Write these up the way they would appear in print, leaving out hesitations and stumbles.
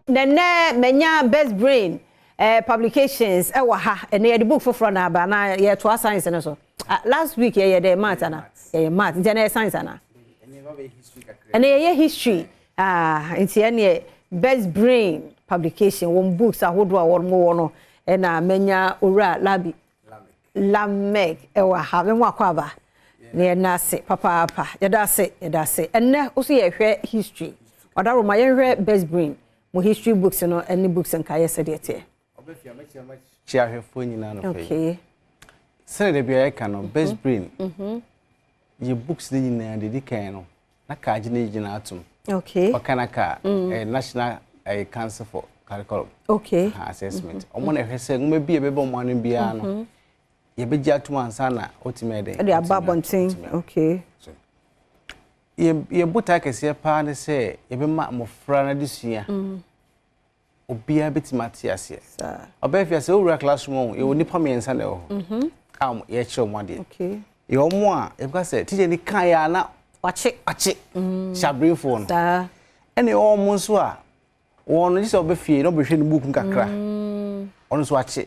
Na nnɛ manya Best Brain eh, Publications ɛwɔ ha. Ɛnɛ yɛde book foforɔ na aba na yɛtoa science no so. Ah, last week yɛyɛ dɛ math ana? Yɛyɛ math, nti ɛnɛ yɛ science ana? Ɛnɛ yɛyɛ history. Ah, nti ɛneɛ Best Brain Publication wɔn books ahodoɔ a wɔn wɔ no ɛna manya Owura Labi Lamek ɛwɔ ha. Mɛmo akɔ aba. Na yɛda ase papaapa. Yɛda ase, yɛda ase. Ɛnɛ wo so yɛhwɛ history. Ɔdaroma yɛnhwɛ Best Brain mo history books no ne books nkaeɛ sɛdeɛ teɛ. Ɔbɛfia mɛkyerɛ mɛkyerɛ ahwɛfoɔ nyinaa no pɛ. Okay. Sɛdeɛ da biara yɛka no, Best Brain yɛ books no nyinaa deɛ di kan no na kaa gye ne gyina atom. Okay. Ɔka na kaa ɛyɛ National ɛyɛ Council for Curriculum. Okay. Assessment. Ɔmo na ɛhwɛ sɛ nwoma bi a ɛbɛbɔ ɔmo ano biara no yɛbɛgye atom ansa na ɔtumi ayɛ dɛn. Ɛde aba abɔnten. Okay. So yɛ yɛ botae kɛseɛ paa ne sɛ yɛbɛma mmɔfra no adesua. Obiara bɛtumi ate aseɛ. Ɔbɛyɛ fia sɛ wowura classroom ɔho yɛwɔ nnipa mmiɛnsa na ɛwɔ hɔ a yɛkyerɛ wɔn adeɛ. Yɛwɔ wɔn a yɛbɛka sɛ tikya ni kan yɛ a na wakye wakye hyɛaberefoɔ no. Ɛna yɛwɔ wɔn nso a wɔn no gye sɛ ɔbɛ fie na ɔbɛhwɛ ne book mu kakra ɔno nso wakye.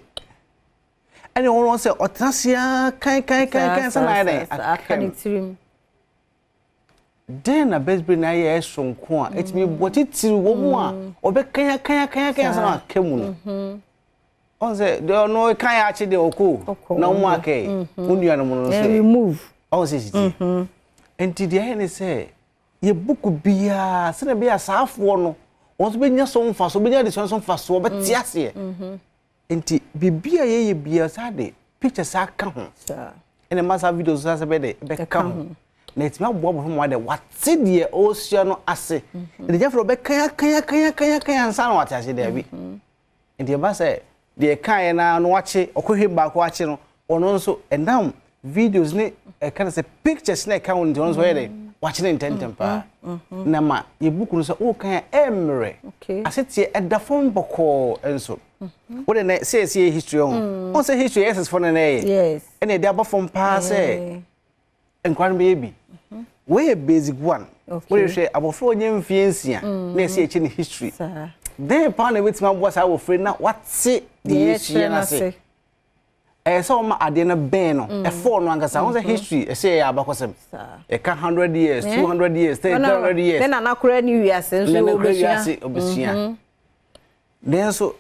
Ɛna yɛwɔ wɔn sɛ ɔtena ase ara kan kan kan kan sɛ na ayɛ dɛn aka ne tirim. Dɛn na Best Brain ayɛ a ɛyɛ soronko a etumi boa titiriw wɔn a wɔbɛkan akan akan akan ansa na wɔaka mu no? Ɔn sɛ deɛ ɔno kan yɛ akye deɛ ɔkɔ o, na wɔn aka yi, wɔn nuanom no nso ɛ. Ɔn sɛ sisi. Nti deɛ ɛyɛ ne sɛ yɛ buku biara sɛdeɛ ɛbɛyɛ a saafoɔ no wɔn nso bɛnya so mfasoɔ, bɛnya adesua so mfasoɔ, bɛte aseɛ. Nti biribi a yɛyɛ biara saa de pictures saa ka ho ɛna ɛma saa videos saa sɛ bɛyɛ dɛ bɛka ho na ɛtumi aboa abɔfra ma wadɛ wate deɛ ɔresua no ase mhm. Nti gyafra ɔbɛkan akan akan akan akan ansa na wate ase daabi mhm. Nti ɛba sɛ deɛ ɛkaeɛ no ara no wakye ɔkɔhwɛ baako akye no ɔno nso ɛnam videos ne ɛka no sɛ pictures na ɛka ho nti ɔno nso ɔyɛ dɛ wakye ne ntɛntɛm paa na ma yɛ buku no sɛ wokan a ɛmmerɛ aseteɛ ɛda fam bɔkɔɔ nso wode nɛ sɛ yɛsɛ yɛ history ho ɔn sɛ history yɛ sɛsfoɔ no na ɛyɛ ɛna ɛde aba fam paa sɛ nkora no bɛyɛ bi. Wei yɛ basic one. Wode hwɛ abɔfra a ɔnyɛ mfeɛ 6 na ɛsɛ yɛkyɛ ne history. Dɛn paa na ɛbɛtumi aboa saa abɔfra na wate deɛ yɛsua no ase? Ɛyɛ sɛ wɔma adeɛ no bɛn no, ɛfɔɔ no ankasa. Wɔn sɛ history ɛsɛ yɛyɛ abakɔsɛm. Yɛka 100 years, 200 years, 300 years. Ne nana koraa ni wiase nso obɛsua. Ne nana koraa wiase obɛsua. Nanso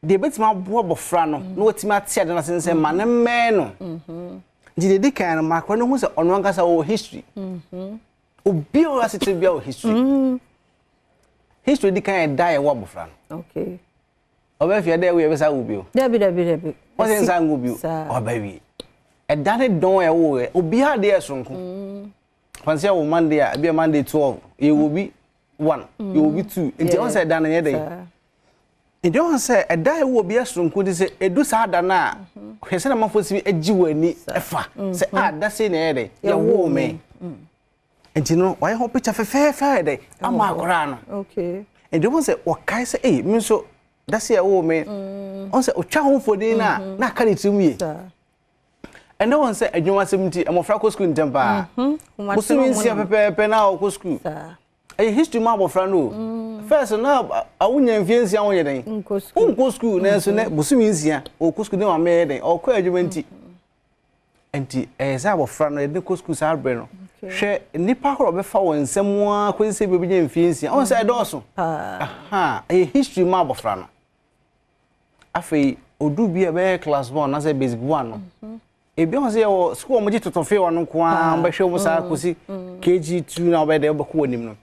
deɛ ɛbɛtumi aboa abɔfra no na watumi ate ade no ase ne sɛ ma no mmɛn no. Nti deɛ ɛdi kan no, ma akwadaa no hu sɛ ɔno ankasa ɔwɔ history. Obi a ɔwɔ asekyerɛ biara wɔ history. History di kan yɛ da a yɛwɔ abɔfra no. Okay. Ɔbɛ fie dɛ woyɛ bɛsa wo bio. Dabi dabi dabi. Wɔsɛ nsa ngu bio. Ɔbɛ wie. Ɛda ne dɔn a ɛwɔ yɛ obiara deɛ ɛsoronko. Fansi ɛwɔ Monday a ebi yɛ Monday 12 yɛwɔ bi 1 yɛwɔ bi 2 nti ɔn sɛ ɛda no nyɛ dɛ. Nti ɔn sɛ ɛda a ɛwɔ obi ɛsoronko nti sɛ edu saa da no a hwɛ sɛ na amanfoɔ si gye wɔn ani ɛfa sɛ a da sei na ɛyɛ dɛ yɛwoo me. Nti no wayɛ ho picture fɛfɛɛfɛ ayɛ dɛ ama akwaraa no. Nti wɔn sɛ wɔkae sɛ ei me nso da sei a ɛwoo me ɔn sɛ ɔtwa ho mfonin no a na aka ne tirim yie. Ɛnɛ wɔn sɛ adwuma asɛm nti mmɔfra kɔ sukuu ntɛm paa. Bosome 6 pɛpɛɛpɛ na ɔkɔ sukuu. Ɛyɛ history ma abɔfra no o. First na awonya mfie 6 wonyɛ dɛn? Wonkɔ sukuu nanso nɛ bosome 6 ɔkɔ sukuu ne maame yɛ dɛn? Ɔkɔ adwuma nti. Nti ɛyɛ sɛ abɔfra no yɛde no kɔ sukuu saa berɛ no. Hwɛ nnipa ahorow a ɔbɛfa wɔn nsam ara kɔsi sɛ ebi ɔbɛnya mfie 6. Ɔhu sɛ ɛdɔɔso. Aha, ɛyɛ history ma abɔfra no. Afei odu bi a ɛbɛyɛ class 1 anaasɛ basic 1 no. Ebi ɔhu sɛ yɛwɔ sukuu a wɔgye totɔfewa no nko ara wɔbɛhwɛ wɔn saa kɔsi KG 2 na wɔbɛyɛ dɛ wɔbɛkɔ wɔn anim no.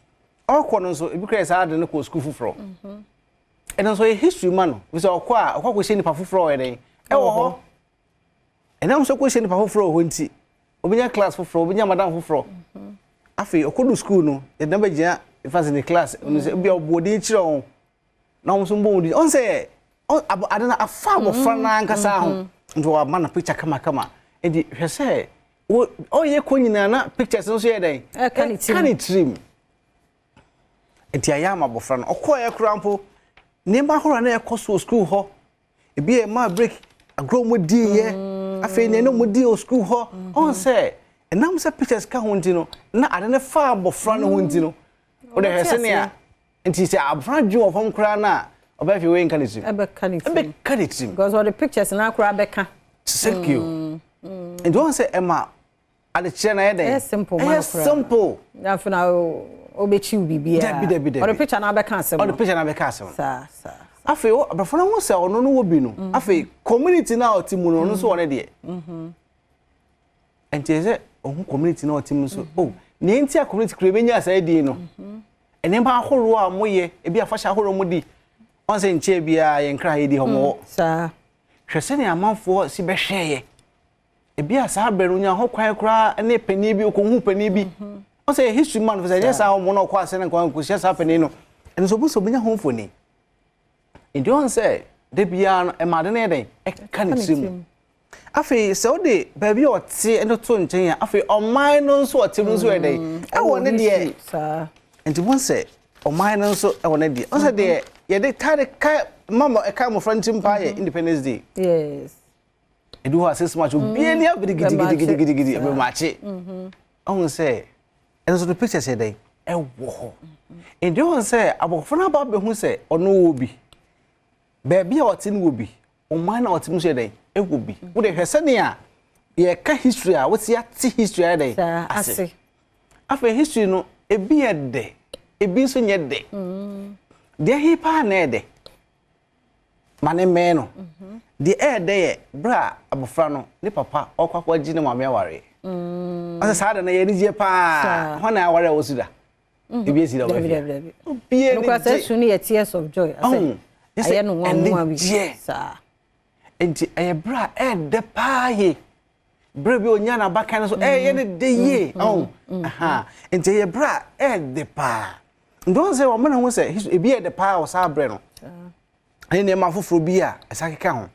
Ɔkɔ no nso ebi koraa yɛ saa de no kɔ sukuu foforɔ. Ɛno nso ɛyɛ history ma no. Efisɛ ɔkɔ a ɔkɔ akɔhyia nipa foforɔ a ɔyɛ dɛn ɛwɔ hɔ. Ɛnam sɛ ɔkɔhyia nipa foforɔ wɔ hɔ nti, obɛnya class foforɔ, obɛnya madam foforɔ. Afei ɔkɔdu sukuu no, yɛde no bɛgyina ɛfa sɛ ne class, ɔno sɛ ebi a ɔbɔ din kyerɛ wɔn na wɔn nso mbɔ wɔn din. Ɔn sɛ ade no afa abɔfra no ankasa ho. Nti wɔama no picture kamakama. Nti hwɛ sɛ ɔyɛ kɔ nyinaa na pictures no nso yɛ dɛn? Ɛka ne tirim. Nti ayɛ ama abɔfra no. Ɔkɔɛ koraa mpo, nneɛma ahorow a na ɛkɔ so wɔ sukuu hɔ, ebi yɛ maa break agorɔ wɔn di yɛ afei nea ɛna wɔn di wɔ sukuu hɔ ɔn sɛ ɛnam sɛ pictures ka ho nti no na ade no fa abɔfra no ho nti no ɔde hwɛ sɛnea nti sɛ abɔfra dwe wɔ fam koraa no a Ɔbɛyɛ fie wei nka ne tirim. Ɛbɛka ne tirim. Ɛbɛka ne tirim. Because ɔde pictures na akora bɛka. Thank you. Nti wɔn sɛ ɛma adekyerɛ na ɛyɛ dɛ. Ɛyɛ simple ma no koraa. Ɛyɛ simple. Afei na ɔbɛkyiw biribiara. Dabi dabi dabi. Ɔde picture na abɛka asɛm. Ɔde picture na abɛka asɛm. Saa saa. Afei abɔfra no ho sɛ ɔno no wɔ bi no. Afei community na ɔte mu no, ɔno nso wɔ ne deɛ. Nti ɛsɛ ɔho community na ɔte mu nso. Oh, nea nti a community kura ebenya saa din no. Nneɛma ahorow a wɔyɛ, ebi afahyɛ ahorow a wɔdi. Wɔn sɛ nkyɛn biara yɛn kra yɛ di hɔ wɔwɔ. Saa. Hwɛ sɛnea amanfoɔ si bɛhwɛɛyɛ. Ebi a saa abɛn no onya ho kwan koraa ne panin bi, okohu panin bi. Wɔn sɛ history man sɛ ɛnyɛ saa wɔn na ɔkɔ ase na nkwa nkɔhyia saa panin no. Ɛno nso obi sɛ obenya ho mfoni. Nti wɔn sɛ de biara no ɛma ade no yɛ dɛn, ɛka ne tirim. Afei sɛ wode baabi a ɔte no to nkyɛn a, afei ɔman no nso ɔte no nso yɛ dɛn, ɛwɔ ne deɛ. Nti wɔn sɛ ɔman no nso ɛwɔ ne deɛ. Wɔn sɛ deɛ yɛde taade ka mama ɛka mmɔfra no tirim paa yɛ Independence Day. Yes. Edu hɔ a 6 March, obiara ni abiri gidigidigidigidi ɛbɛmakye. Ɔhun sɛ ɛno nso no pictures yɛ dɛn, ɛwɔ hɔ. Nti wɔn sɛ abɔfra no aba abɛhu sɛ ɔno wɔ bi, baabi a ɔte no wɔ bi, ɔman na ɔte mu nso yɛ dɛn, ɛwɔ bi. Wode hwɛ sɛnea yɛka history a wosi ate history ayɛ dɛn ase. Afei history no, ebi yɛ dɛ, ebi nso nyɛ dɛ. Deɛ he paa na ɛyɛ dɛ ma ne mmɛn no, deɛ ɛyɛ dɛ yɛ berɛ a abɔfra no ne papa ɔkɔ akɔgye ne maame awareɛ. Ɔsɛ saa da no yɛ anigyeɛ paa. Hɔ na aware a wɔsi da ebi esi da wɔbɛfia obiara ni gye sɛ su no yɛ tears of joy asɛ ayɛ no nwanwa bi saa. Nti ɛyɛ berɛ a ɛyɛ paa yie, berɛ bi onya n'abakan no so ɛyɛ ne de yie ɔn. Nti ɛyɛ berɛ a ɛyɛ paa. Nti wɔn sɛ wɔn mena ho sɛ ebi yɛ de paa wɔ saa berɛ no ɛne nneɛma foforɔ bi a ɛsa keka ho.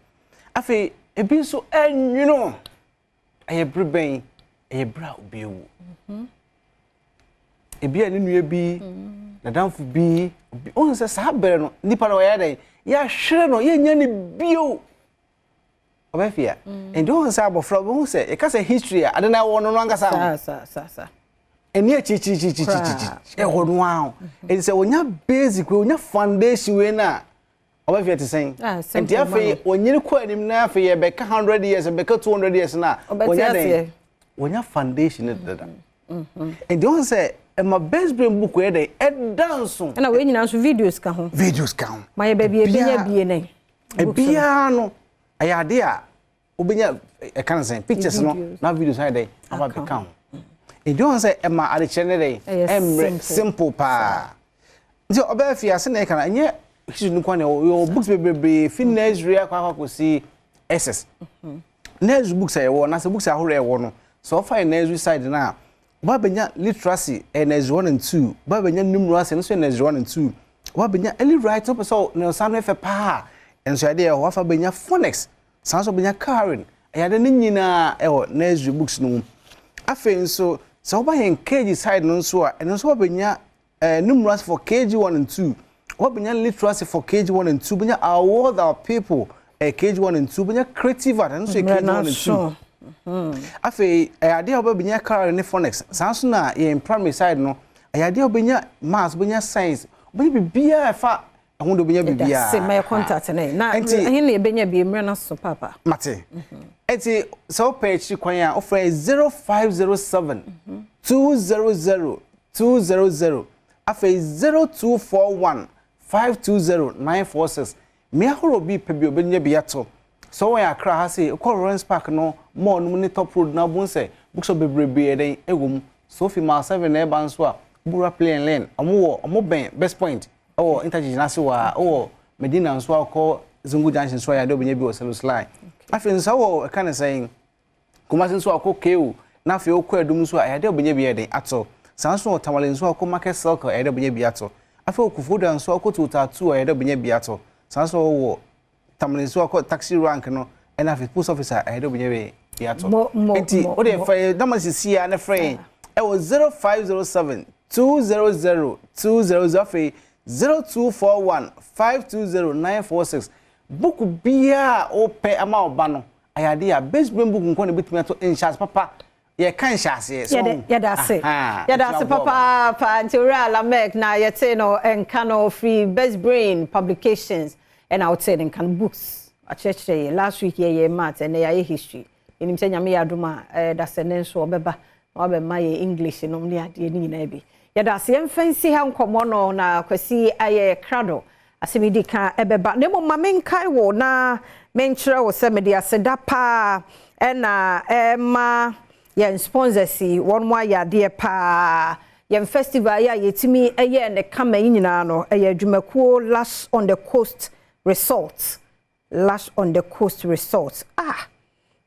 Afei ebi nso ɛnwono. Ɛyɛ bere bɛn? Ɛyɛ bere a obi awu, ebi a ne nua bi, n'adamfo bi. Ɔn sɛ saa bere no nipa no ɔyɛ dɛn, yɛahwere no, yɛnya ne bio. Ɔbɛfia nti ɔn sɛ abɔfra ɔbɛhu sɛ yɛka sɛ history a ade na ɛwɔ no no ankasa ho ɛni akyirikyirikyirikyirikyiri ɛwɔ no ara. Nti sɛ onya basic wei, onya foundation wei na ɔbɛfia te sɛn. Nti afei onyini kɔ anim na afei yɛbɛka 100 years, yɛbɛka 200 years na onya dɛn, onya foundation no dada. Nti wɔn sɛ ɛma Best Brain book yɛ dɛn, ɛda nso. Ɛna wei nyinaa nso videos ka ho. Videos ka ho. Ma yɛ baabi ebenya bie nɛ. Ebiara no ɛyɛ ade a wobɛnya ɛka no sɛn, pictures no na videos ayɛ dɛn aba bɛka ho. Nti wɔn sɛ ɛma adekyerɛ ne dɛn, ɛmmerɛ simple paa. Nti ɔbɛyɛ fi ase na ɛka no ɛnyɛ history no kwan na ɛwɔ books bebree fi nursery akɔ akɔsi SS. Nursery books a yɛwɔ na sɛ books ahorow a ɛwɔ no, sɛ ɔfa yɛ nursery side no a, wɔba bɛnya literacy, ɛyɛ nursery 1 and 2. Wɔba bɛnya numeracy, ɛno nso yɛ nursery 1 and 2. Wɔba bɛnya early writing, wopɛ sɛ ne nsa no yɛ fɛ paa nso yɛde yɛ hɔ. Wafa bɛnya phonics, saa nso bɛnya colouring. Ɛyɛ ade ne nyinaa ɛwɔ nursery books no mu. Afei nso sɛ wɔba yɛn KG side no nso a, ɛno nso wɔbɛnya numeracy for KG 1 and 2, wɔbɛnya literacy for KG 1 and 2, bɛnya Our World Our People, KG 1 and 2, bɛnya creative art, ɛno nso yɛ KG 1 and 2. Afei ɛyɛ adeɛ a wɔbɛnya colouring ne phonics. Saa nso na yɛn primary side no, ɛyɛ adeɛ a wɔbɛnya maths, wɔbɛnya science, wɔbɛnya biribiara ɛfa ɛho de, wɔbɛnya biribiara. Se mɛyɛ contact ne na ɛhe na yɛbɛnya bi mmerɛ no so papa? Mate. Nti sɛ wopɛ akyiri kwan a, wofrɛ 0507 200 200, afei 0241 520 946. Mmea ahorow bi pɛ bi obɛnya bi ato. Sɛ wɔyɛ Akra ha sei, wokɔ Lawrence Park no mall no mu ne Top Road na wobɛhu sɛ bookshop bebrebe ɛdɛn ɛwɔ mu. So ofi Mile 7 na ɛba nso a, wobɛwura Play and Learn. Ɔmo wɔ ɔmo bɛn Best Point ɛwɔ interchange n'ase wɔ a. Wowɔ Medina nso a, wokɔ Zongo Junction nso a, yɛade wobɛnya bi wɔ Selous Line. Afei nso sɛ wowɔ ɛka ne sɛn Kumasi nso a, wokɔ KO, na afei wokɔ Adum nso a, ɛyɛ dɛ wobɛnya bi yɛ den ato. Saa nso wɔ Tamale nso a, wokɔ Market Circle, ɛyɛ dɛ wobɛnya bi ato. Afei wɔ Koforidua nso a, wokɔ Totaatu a, ɛyɛ dɛ wobɛnya bi ato. Saa nso wɔ Tamale nso a, wokɔ taxi rank no ɛna afei post office a, ɛyɛ dɛ wobɛnya bi ato. Nti wode fa yɛ nama sisi a ne frɛ yɛn ɛwɔ 0507 200 200, afei 0241 520 946. Book biara a wopɛ ama ɔba no, ayɛ adeɛ a Best Brain book nkɔ na ebɛtumi ato nhyɛase papa. Yɛka nhyɛaseɛ so. Yɛda ase, yɛda ase papaapa. Nti Owura Lamek na yɛte no nka no firi Best Brain Publications, ɛna wote ne nka no, books akyerɛkyerɛ yɛ. Last week yɛyɛ math, ɛnɛ yɛayɛ history. Ɛnim sɛ Nyame yɛ adom a, ɛda sɛ ne nso ɔbɛba na wabɛma yɛ English nom ne adeɛ ne nyinaa bi. Yɛda ase. Yɛmfa nsi ha nkɔmmɔ no na Kwasi ayɛ krado asɛm di ka ɛbɛba. Na mmom ma menkae wo na menkyerɛ wo sɛ mede aseda paa ɛna ɛma yɛn sponsors yi. Wɔn mo ayɛ adeɛ paa. Yɛn festival yi a yɛtumi ɛyɛ ne kama yi nyinaa no, ɛyɛ adwumakuo Lush on the Coast Resort. Lush on the Coast Resort, ah,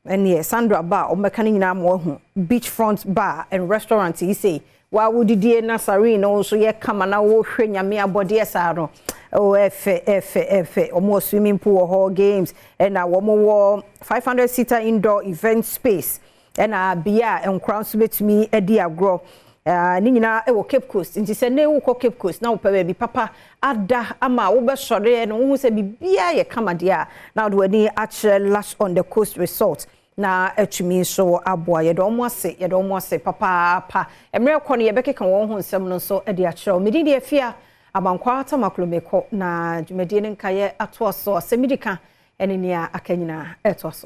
ɛneɛ Sandra Bar, ɔmmɛka no nyinaa ma wahu. Beachfront Bar and Restaurant yi sei waa wodidie na saree no nso yɛ kama na wohwɛ Nyame abɔdeɛ saa no. Oh, ɛfɛ, ɛfɛ, ɛfɛ. Wɔn wɔ swimming pool wɔ hɔ, games, ɛna wɔn wɔ 500 seater indoor event space, ɛna bea a nkora nso bɛtumi adi agorɔ. Ne nyinaa wɔ Cape Coast. Nti sɛ ne wokɔ Cape Coast na wopɛ baabi papa ada ama wobɛsɔre no, wohu sɛ biribiara yɛ kama deɛ a, na wode w'ani akyerɛ Lush on the Coast Resort na atumi nso aboa. Yɛde wɔn ase, yɛde wɔn ase papaapa. Mmerɛ kɔ no, yɛbɛkeka wɔn ho nsɛm no nso de akyerɛ wɔn. Medin deɛ Fia Abankwa Tamaklo. Mekɔ na dwumadie no nkayɛ atoa so. Asɛm di ka ɛne nea aka nyinaa ɛtoa so.